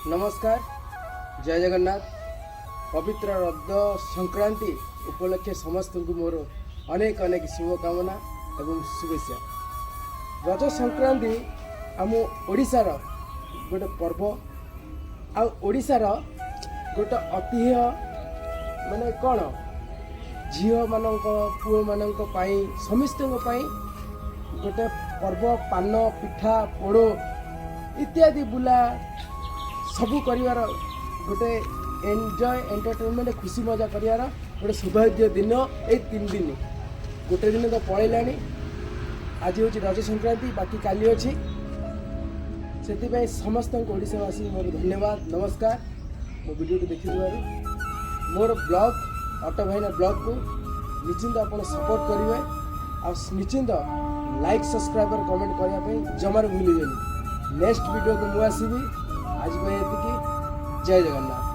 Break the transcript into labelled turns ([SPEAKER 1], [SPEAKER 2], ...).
[SPEAKER 1] ନମସ୍କାର, ଜୟ ଜଗନ୍ନାଥ। ପବିତ୍ର ରଜ ସଂକ୍ରାନ୍ତି ଉପଲକ୍ଷେ ସମସ୍ତଙ୍କୁ ମୋର ଅନେକ ଅନେକ ଶୁଭକାମନା ଏବଂ ଶୁଭେଚ୍ଛା। ରଜ ସଂକ୍ରାନ୍ତି ଆମ ଓଡ଼ିଶାର ଗୋଟେ ପର୍ବ ଆଉ ଓଡ଼ିଶାର ଗୋଟେ ଐତିହ୍ୟ। ମାନେ କ'ଣ, ଝିଅମାନଙ୍କ, ପୁଅମାନଙ୍କ ପାଇଁ, ସମସ୍ତଙ୍କ ପାଇଁ ଗୋଟେ ପର୍ବ। ପାନ, ପିଠା, ପୋଡ଼ ଇତ୍ୟାଦି, ବୁଲା ସବୁ କରିବାର ଗୋଟେ ଏନ୍ଜୟ, ଏଣ୍ଟରଟେନମେଣ୍ଟ, ଖୁସି ମଜା କରିବାର ଗୋଟେ ସୌଭାଗ୍ୟ ଦିନ ଏଇ 3 ଦିନ। ଗୋଟେ ଦିନ ତ ପଳେଇଲାଣି। ଆଜି ହେଉଛି ରଜ ସଂକ୍ରାନ୍ତି, ବାକି କାଲି ଅଛି। ସେଥିପାଇଁ ସମସ୍ତଙ୍କୁ, ଓଡ଼ିଶାବାସୀଙ୍କୁ ମୋର ଧନ୍ୟବାଦ, ନମସ୍କାର ମୋ ଭିଡ଼ିଓଟି ଦେଖିଥିବାରୁ। ମୋର ବ୍ଲଗ୍ ଅଟୋ ଭାଇନା ବ୍ଲଗ୍କୁ ନିଶ୍ଚିନ୍ତ ଆପଣ ସପୋର୍ଟ କରିବେ ଆଉ ନିଶ୍ଚିନ୍ତ ଲାଇକ୍, ସବସ୍କ୍ରାଇବର, କମେଣ୍ଟ କରିବା ପାଇଁ ଜମାରୁ ଭୁଲିବେନି। ନେକ୍ସଟ ଭିଡ଼ିଓକୁ ମୁଁ ଆସିବି। ଆଜି ପାଇଁ ଏତିକି। ଜୟ ଜଗନ୍ନାଥ।